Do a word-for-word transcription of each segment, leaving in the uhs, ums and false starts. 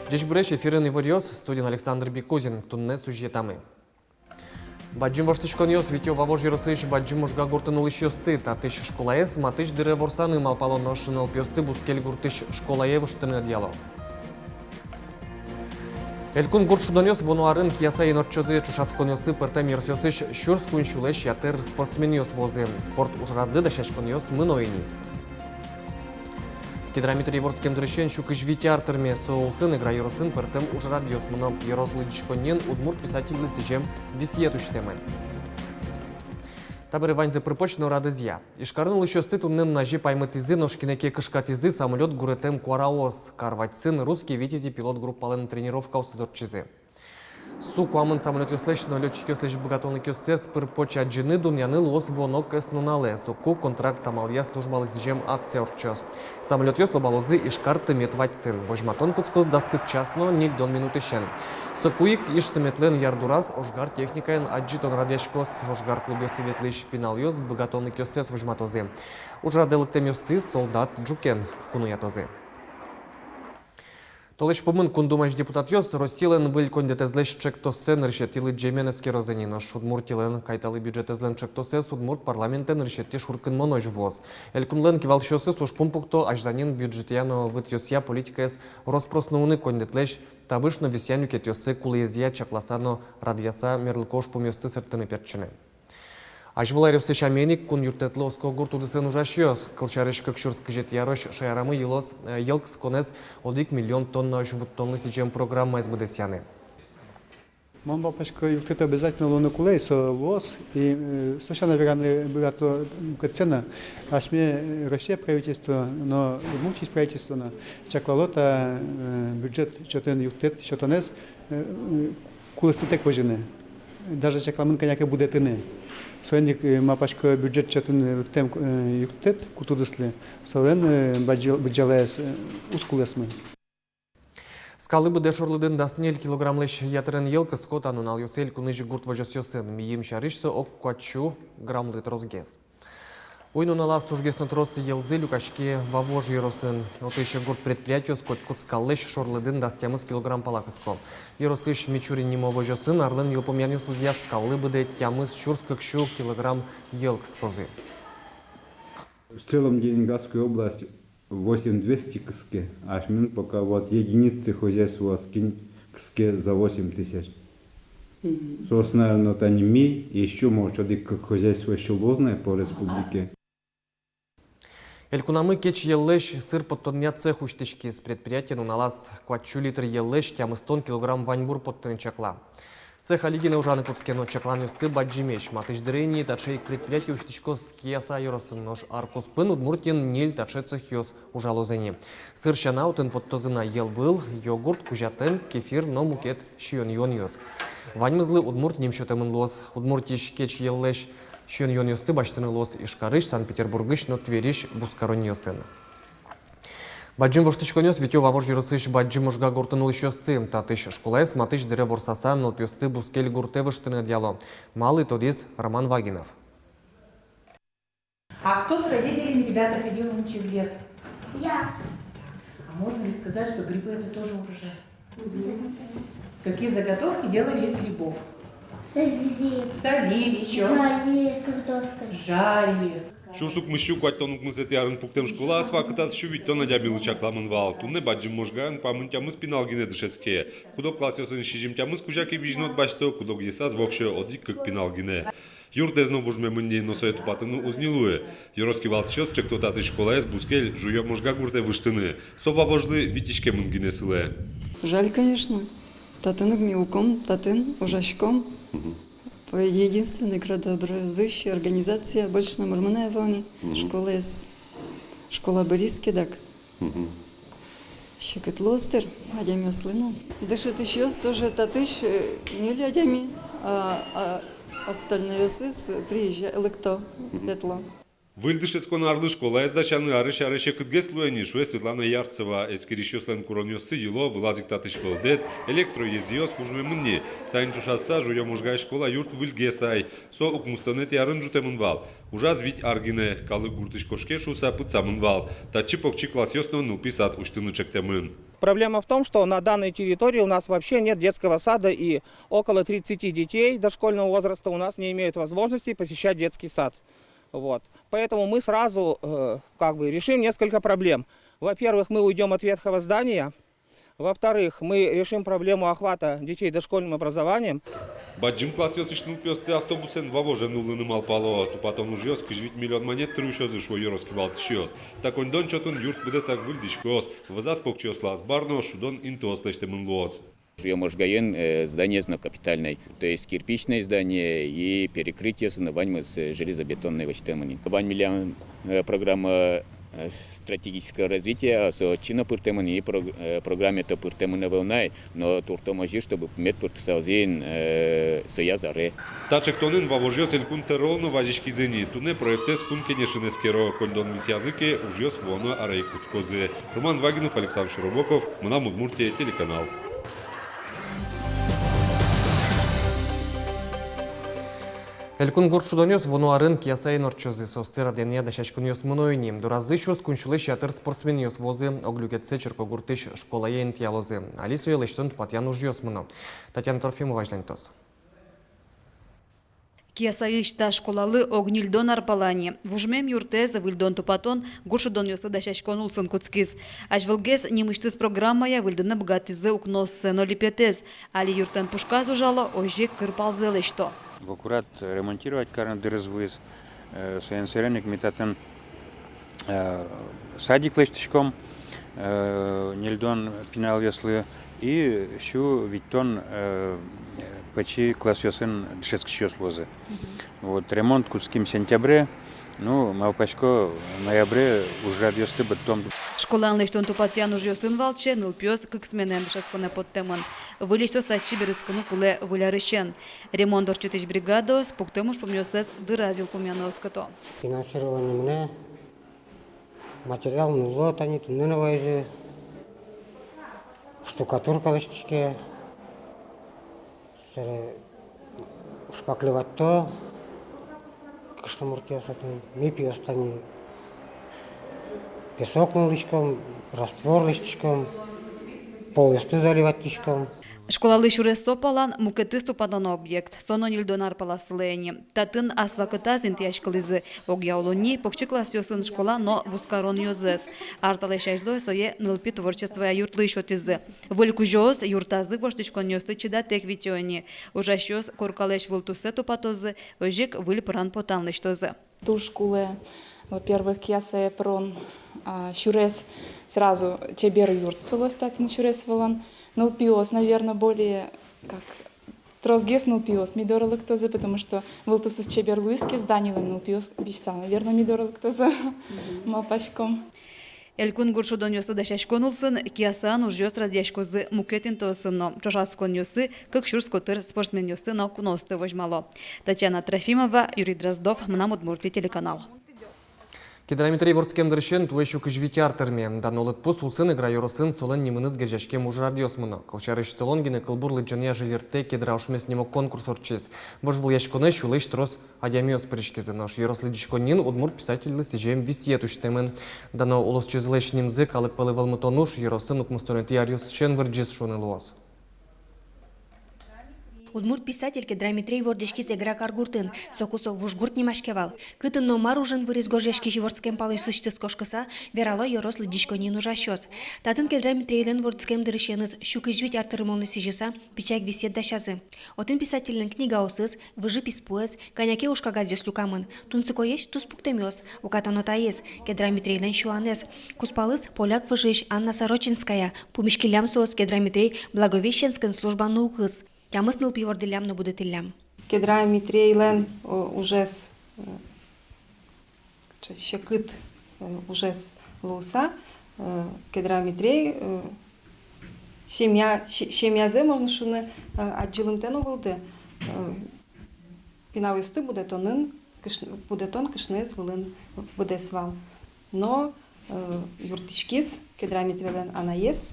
Ӟечбуресь! Эфирын «Иворъёс», студиын Александр Бекузин. Туннэ сюжетамы. Бадӟым воштӥськонъёс витё Вавож ёросысь Бадӟым Можга гуртын улӥсьёсты. Татысь школаез матысь дыре ворсаны малпало, нош нылпиосты бускель гуртысь школае выжтыны ӧдъяло. Элькун гурт шудонъёс вуоно арын Киясаын ортчозы. Ӵошатсконъёсы пӧртэм ёросъёсысь сюрс куинь сюлэсь ятыр спортсменъёс вуозы. Спорт ужрадлы дасяськонъёс мыно ини. Кедрамитр иворскем дырысен сю кызь вить ар тырме. Со улсын Эгра ёросын пӧртэм ужрадъёс мыно. Ёрос лыдӟиськонниын удмурт писательлы сӥзем висъет усьтэмын. Табере ваньзэ пыр-поч но радызъя. Ижкарын улӥсьёсты туннэ нуназе паймытӥзы, нош кинэ ке кышкатӥзы самолёт гуретэм куараос. Кар вадьсын «Русские витязи» пилот группалэн тренировкаосыз ортчизы. Су куамын самолётъёслэсь но лётчикъёслэсь быгатонлыкъёссэс пыр-поч адӟыны, дунъяны луоз вуоно кӧснуналэ. Соку контракт амалъя службалы сӥзем акция ортчоз. Самолётъёс лобалозы Ижкар тымет вадьсын. Возьматон кутскоз дас кык час но ньыльдон минутысен. Соку ик Иж тыметлэн ярдураз ожгар техникаен адӟытон радъяськоз. Ожгар клубъёсы ветлӥсь пиналъёс быгатонлыкъёссэс возьматозы. Ужрадэ лыктэмъёсты «Солдат ӝукен» куноятозы. Толэзь пумын Кун Думаысь депутатъёс Россилэн выль коньдэтэзлэсь ӵектоссэ нырысетӥ лыдӟемен эскерозы ини. Нош Удмуртилэн кайталы бюджетэзлэн ӵектосэз удмурт парламентэ нырысетӥ шуркынмонозь вуоз. Элькунлэн кивалтӥсьёсыз ужпум пукто азьланьын бюджетъя но вытъёсъя политикаез рос-прос нуыны, коньдэтлэсь тавыш но висъя люкетъёссэ кулэезъя чакласа но радъяса мерлыко ужпумъёсты сэрттыны-пертчыны. Азьвыл аръёсы сямен ик кун юрттэтлы оско гурт удысын ужасьёс. Кылсярысь, кык сюрс кызетӥ арозь шаерамы йылоз, э, йӧл кысконэз одӥг миллион тоннаозь вуттонлы сӥзем программаез быдэсъяны. Мон малпасько, юрттэт обязательно луыны кулэ, со луоз, и, э, со сяна вераны быгато мукет сяна. Асьме, э, Россия правительство но, Удмуртиысь правительство но чаклало та, э, бюджет чотын юрттэт сётонэз, э, э, кулэстэк возьыны. Даже чакламын кӧня ке будэтыны. Соин ик, э, малпасько, бюджет чотын, э, лыктэм, э, юрттэт куртудыслы, солэн, э, бадӟал-, быдӟалаез, э, уз кулэсмы. Скаллы быдэ шорлыдын дас ньыль килограммлэсь ятырен йӧл кыско та нуналъёсы элькунысь гурт возёсъёсын. Мийым сярысь со ог куатьсю граммлы тросгес. Уй-нуналаз тужгес но трос йӧлзы люкаське Вавож ёросын. Отысь гурт предприятиос котькуд скаллэсь шорлыдын дас тямыс килограмм пала кыско. Ёросысь Мичурин нимо возёсын арлэн йылпумъянъёсызъя скаллы быдэ тямыс сюрс кык сю килограмм йӧл кыскозы. В целом Ленинградская область восемь двести кыске, асьмелэн пока вот единицы хозяйствоос кин кыске за восемь тысяч. Мгм. Соос, наверно, тани ми, ещё, может, одӥг-кык хозяйство ещё луоз на по республике. Элькунамы кеч йӧллэсь сыр поттонъя цех усьтӥськиз. Предприятие нуналаз куатьсю литр йӧллэсь тямыстон килограмм ваньбур поттыны чакла. Цех али гинэ ужаны кутске, но чакланъёссы бадӟымесь. Матысь дыре ини таӵе ик предприятие усьтӥськоз Кияса ёросын, нош ар куспын Удмуртиын ньыль таӵе цехъёс ужалозы ини. Сыр сяна отын поттозы на йӧлвыл, йогурт, кузятэм, кефир но мукет сиён-юонъёс. Ваньмызлы удмурт ним сётэмын луоз. Удмуртиысь кеч йӧллэсь сиён-юонъёсты басьтыны луоз Ижкарысь, Санкт-Петербургысь но Тверьысь вузкаронъёсын. Бадӟым воштӥськонъёс витё Вавож ёросысь Бадӟым Можга гуртын улӥсьёсты. Татысь школаез матысь дыре ворсаса нылпиосты бускель гуртэ выжтыны ӧдъяло. Малы, тодӥз Роман Вагинов. А кто с родителями, ребята, ходил нынче в лес? Я. А можно ли сказать, что грибы — это тоже урожай? Мгм. Какие заготовки делали из грибов? Солили. Солили ещё. Жарили с картошкой. Жарили. Сюрс укмыссю куатьтон укмысэтӥ арын пуктэм школаос вакытаз сю витьтон адямилы чакламын вал. Туннэ Бадӟым Можгаын куамын тямыс пинал гинэ дышетске. Куд-ог классъёсын сизьым тямыс кузя ке визьнод басьто, куд-огъёсаз воксё одӥг-кык пинал гинэ. Юртэз но вужмемын ни, но сое тупатыны уз ни луы. Ёрос кивалтӥсьёс ӵекто татысь школаез бускель Жуё-Можга гуртэ выжтыны. Со Вавожлы витиськемын гинэ сылэ. Жаль, конечно. Татын ук ми улӥськом, татын ужаськом. Мгм. Единственный градообразующий организация, больше номыр мынэ ӧвӧл ни. Мгм. Школаез, школа быриз ке дак. Мгм. Секыт луоз дыр адямиослы но. Дышетӥсьёс тоже татысь, э, ньыль адями, а, а остальнойёсыз приезжа-, лыкто, мгм, ветло. Выль дышетскон арлы школаез дасяны арысь аре секытгес луэ ни, шуэ Светлана Ярцева. Эскерисьёслэн куронъёссы йыло, вылаз ик татысь вӧлдэт, электроезъёс вужмемын ни. Таин ӵошатыса, Жуё-Можгаысь школа юрт выльгес ай. Со укмыстонэтӥ арын ӝутэмын вал. Ужаз вить ар гинэ. Калык гуртысь кошке шуыса пытсамын вал. Татчы покчи классъёс но нылпи сад усьтыны ӵектэмын. Проблема в том, что на данной территории у нас вообще нет детского сада, и около тридцати детей дошкольного возраста у нас не имеют возможности посещать детский сад. Вот. Поэтому мы сразу, э, как бы решим несколько проблем. Во-первых, мы уйдём от ветхого здания. Во-вторых, мы решим проблему охвата детей дошкольным образованием. Бадӟым классъёсысь нылпиосты автобусэн Вавоже нуллыны малпало. Тупатон ужъёс кызь вить миллион манет тыр усёзы, шуо ёрос кивалтӥсьёс. Та коньдон чотын юрт быдэсак выльдӥськоз. Вӧзаз покчиослы азбар но шудон интыос лэсьтэмын луоз. Жуё-Можгаын, э, зданиез но капитальной, то есть кирпичное здание и перекрытиосы но ваньмыз, э, железобетонной лэсьтэмын ини. Вань милям, э, программа, э, стратегического развития, со отчы но пыртэмын ини, прог-, э, программае-то пыртэмын ӧвӧл на ай, но туртом озьы, чтобы мед пыртысалзы ини, э, сояз аре. Та ӵектонэн Вавожъёс Элькун тӧролы но вазиськизы ини. Туннэ проектсэс Кун Кенешын эскеро. Коньдон висъязы ке, ужъёс вуоно аре ик кутскозы. Роман Вагинов, Александр Широбоков, «Мынам Удмуртие» телеканал. Элькун гурт шудонъёс вуоно арын Киясаын ортчозы. Соосты радъянъя дасяськонъёс мыно ини. Доразы сюрс куинь сюлэсь ятыр спортсменъёс вуозы. Ог люкетсэ Черкогуртысь школае интыялозы. Али сое лэсьтон-тупатъян ужъёс мыно. Татьяна Трофимова азьланьтоз. Киясаысь та школалы ог ньыльдон ар пала ини. Вужмем юртэз выльдон-тупатон, гурт шудонъёслы дасяськон улсын кутскиз. Азьвылгес нимысьтыз программая выльдыны быгатӥзы укнооссэ но липетэз. Али юртлэн пушказ ужало, озьы ик кыр палзэ лэсьто. Вокурат ремонтировать карыны дырыз вуиз, э, соин сэрен ик ми татын э, садик лэсьтӥськом, э, ньыльдон пиналъёслы и сю витьтон, э, пичи классъёсын дышетскисьёс луозы. Мгм. Вот, ремонт кутским сентябре, ну, малпасько, ноябре ужрадъёсты быдтом. Школаын лэсьтон-тупатъян ужъёсын валче нылпиос кык сменаен дышетсконэ поттэмын. Выльысь соос татчы берытскыны кулэ выль арысен. Ремонт ортчытӥсь бригадаос пуктэм ужпумъёссэс дыраз йылпумъяны оскыто. Финансирование мынэ. Материал нулло, тани туннэ но вайизы, штукатурка лэсьтӥське, собере шпаклеватьто кышномуртъёс отын, ми пиос тани песок нуллӥськом, раствор лэсьтӥськом, полъёсты заливатьтӥськом. Школалы сюрес со палан мукетыз тупатоно объект, со но ньыльдон ар пала сылэ ини. Татын ас вакытаз интыяськылӥзы, огъя улонни, покчи классъёсын школа но вузкарон ёзэз. Ар талэсь азьло сое нылпи творчествоя юртлы сётӥзы. Выль кузёос юртазы воштӥськонъёсты чидатэк витё ини. Ужасьёс коркалэсь вылтуссэ тупатозы, озьы ик выль пыран-потан лэсьтозы. Туж кулэ, во-первых, Киясае пырон, а, сюрес сразу чебер юрт сылоз татын сюрес вылын. Нылпиос, наверно, более как тросгес нылпиос ми доры лыктозы, потому что вылтусыз чебер луиз ке зданилэн, нылпиос висьсал, наверно, ми доры лыктозы, малпаськом. Элькун гурт шудонъёслы дасяськон улсын Киясаын ужъёс радъяськозы мукет интыосын но. Ӵошатсконъёсы кык сюрс котыр спортсменъёсты но куноосты возьмало. Татьяна Трофимова, Юрий Дроздов, «Мынам Удмуртие» телеканал. Кедра Митрей вордскем дырысен туэ сю кызь вить ар тырме. Дано лыдпус улсын Эгра ёросын солэн нимыныз герӟаськем ужрадъёс мыно. Кылсярысь, толон гинэ кылбур лыдӟонъя жильыртэ «Кедра ошмес» нимо конкурс ортчиз. Вожвылъяськонэ сюлэсь трос адямиос пыриськизы, нош ёрос лыдӟиськонниын удмурт писательлы сӥзем висъет усьтэмын. Дано улосчизылэсь нимзэ калык пӧлы вӧлмытон уж ёросын укмыстонэтӥ аръёсысен вырӟиз шуыны луоз. Удмурт писатель Кедра Митрей вордӥськиз Эгра каргуртын, соку со Вужгурт нимаське вал. Кытын но мар ужын выриз гожъяськись вордскем палъёсысьтыз кошкыса, верало ёрос лыдӟиськонниын ужасьёс. Татын Кедра Митрейлэн вордскем дырысеныз сю кызь вить ар тырмонлы сӥзьыса пичи ик висъет дасязы. Отын писательлэн книгаосыз, выжы писпуэз, кӧня ке уж кагазъёс люкамын. Тунсыкоесь — туспуктэмъёс, уката но таиз — Кедра Митрейлэн сюанэз. Кузпалыз — поляк выжыысь Анна Сорочинская. Пумиськиллям соос Кедра Митрей Благовещенскын служба нуыкыз. Тямыс нылпи вордӥллям но будэтӥллям. Кедра Митрейлэн, э, ужез, э, секыт, э, ужез луыса, э, Кедра Митрей, э, семья, се-, семьязэ, можно шуыны, э, адӟылымтэ но вылды, э, пиналъёсты будэтонын, Кышн-, будэтон кышноез вылын быдэс вал. Но, э, юрттӥськиз Кедра Митрейлэн анаез.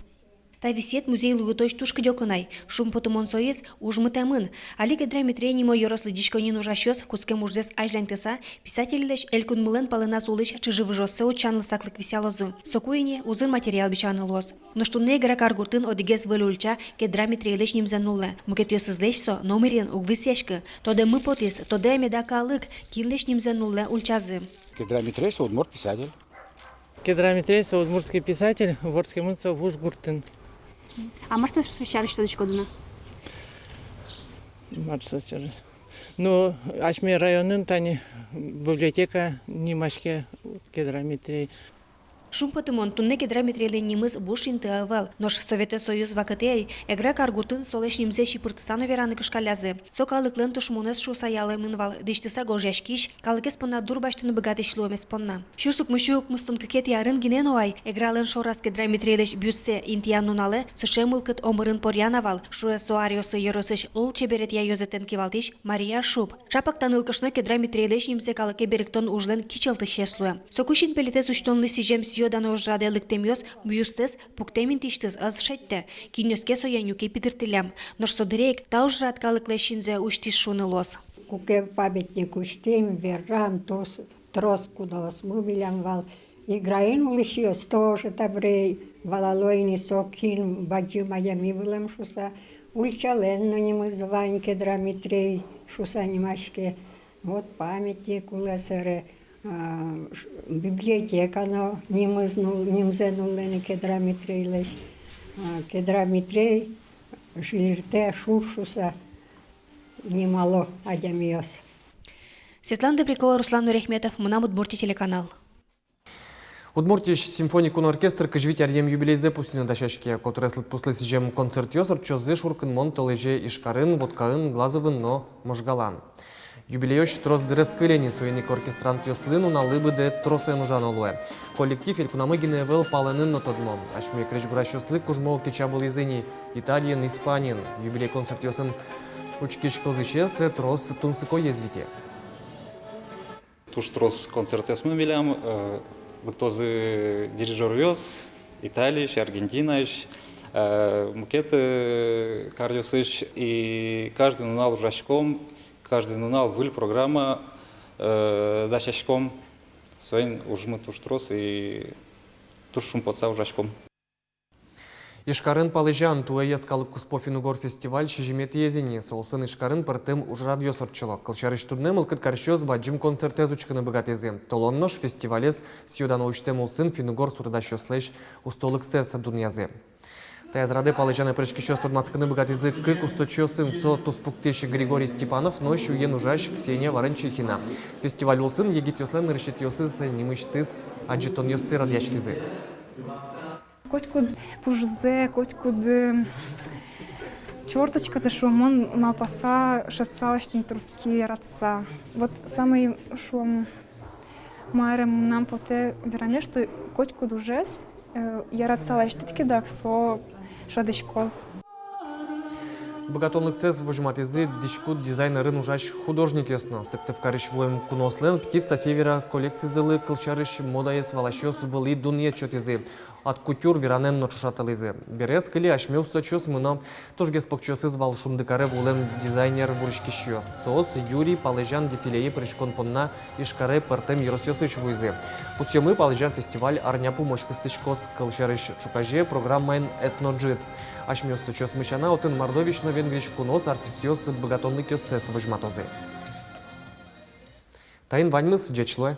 Та висъет музей луытозь туж кыдёкын ай, шумпотымон соиз, уж мытэмын. Али Кедра Митрей нимо ёрос лыдӟиськонниын ужасьёс, кутскем ужзэс азьланьтыса, писательлэсь элькунмылэн палэназ улӥсь чыжы-выжыоссэ утчанлы саклык висъялозы. Соку ини узыр материал бичаны луоз. Нош туннэ Эгра каргуртын одӥгез выль ульча Кедра Митрейлэсь нимзэ нуллэ. Мукетъёсызлэсь со номырен уг висъяськы. Тодэммы потӥз, тодэ меда калык, кинлэсь нимзэ нуллэ ульчазы. Кедра Митрей со удмурт писатель. Кедра Митрей со удмуртский писатель, вордскемын со Вуж гуртын. А мар со сярысь тодӥськоды на? Мар со сярысь? Ну, асьме районын тани библиотека нимаське Кедра Митрей. Шумпотымон, туннэ Кедра Митрейлэн нимыз буш инты ӧвӧл. Нош Советэн Союз вакытэ ай Эгра каргуртын солэсь нимзэ сипыртыса но вераны кышкаллязы. Со калыклэн тушмонэз шуыса ялэмын вал, дӥсьтыса гожъяськись, калыкез понна дур басьтыны быгатӥсь луэмез понна. Сюрс укмыссю укмыстон кыкетӥ арын гинэ но ай Эгралэн шораз Кедра Митрейлэсь бюстсэ интыян нуналэ сыӵе мылкыд омырын поръяна вал, шуэ со аръёсы ёросысь лулчеберетъя ёзэтэн кивалтӥсь Мария Шуп. Чапак та нылкышно Кедра Митрейлэсь нимзэ калыке берыктон ужлэн кичӧлтӥсез луэ. Соку синпельытэз усьтонлы сӥзем сӥё-дано ужрадэ лыктэмъёс бюстэз пуктэм интыысьтыз ӧз шедьтэ, кинъёс ке сое нюке питыртӥллям. Нош со дыре ик та ужрад калыклэсь синзэ усьтӥз шуыны луоз. Куке памятник усьтӥм, верам, трос, трос куноосмы милям вал. Эграын улӥсьёс тоже табере валало ини, со кин бадӟым адями вылэм шуыса. Ульчалэн но нимыз вань, Кедра Митрей шуыса нимаське. Вот памятник улэ сэре, а, ш-, библиотека но нимыз ну-, нимзэ нуллэ ни Кедра Митрейлэсь. А, Кедра Митрей жильыртэ шур шуыса нимало адямиос. Светлана Добрякова, Руслан Нуряхметов, «Мынам Удмуртие» телеканал. Удмуртиысь симфоникун оркестр кызь вить аръем юбилейзэ пусйыны дасяське. Котырес лыдпуслы сӥзем концертъёс ортчозы шуркынмон толэзе Ижкарын, Воткаын, Глазовын но Можгаын. Юбилейёзь трос дырез кыле ни, соин ик оркестрантъёслы нуналлы быдэ тросэн ужано луэ. Коллектив элькунамы гинэ ӧвӧл, палэнын но тодмо. Асьме крезьгурасьёслы кужмо кечабылӥзы ни Италиын, Испаниын. Юбилей концертъёсын учкись кылзӥсез трос тунсыкоез вите. Туж трос концертъёсмы милям, э, лыктозы дирижёръёс Италиысь, Аргентинаысь, э, мукет, э, каръёсысь, и каждый нунал ужаськом, каждый нунал выль программа, э, дасяськом. Соин ужмы туж трос и туж шумпотыса ужаськом. Ижкарын «Палэзян» туэ йӧскалык куспо финн-угор фестиваль сизьыметӥез ини. Со улсын Ижкарын пӧртэм ужрадъёс ортчыло. Кылсярысь, туннэ мылкыд карисьёс бадӟым концертэз учкыны быгатӥзы. Толон нош фестивалез сӥё-дано усьтэм улсын финн-угор суредасьёслэсь устолыксэс дунъязы. Таяз радэ «Палэзяны» пыриськисьёс тодматскыны быгатӥзы кык усточиосын: со туспуктӥсь Григорий Степанов но сюен ужась Ксения Варанчихина. Фестиваль улсын егитъёслэн нырысетӥосыз нимысьтыз адӟытонъёссы радъяськизы. Котькуд пужызэ, котькуд, э, чёрточказэ, шуом, мон малпаса шедьтыса лэсьтыны, тросгес яратыса. Вот самой, шуом, мар мынам потэ вераме, что котькуд ужез, э, яратыса лэсьтӥд ке, дак со шӧдӥськоз. Быгатонлыксэс возьматӥзы дӥськут дизайнерын ужась художникъёс но. Сыктывкарысь вуэм куноослэн «Птица Севера» коллекцизылы, кылсярысь, модаез валасьёс вылӥ дунъет сётӥзы. Арт-кутюр веранэн но ӵошатылӥзы. Бере ӧз кыле асьме усточиосмы но. Тужгес покчиосыз вал «Шундыкаре» вуылэм дизайнер вуриськисьёс. Соос юри «Палэзян» дефилее пыриськон понна Ижкаре пӧртэм ёросъёсысь вуизы. Пусъёмы, «Палэзян» фестиваль арня пумозь кыстӥськоз. Кылсярысь, ӵуказе программаын этноӝыт. Асьме усточиосмы сяна, отын Мордовиысь но Венгриысь куноос, артистъёс быгатонлыкъёссэс возьматозы. Таин ваньмыз, ӟеч луэ.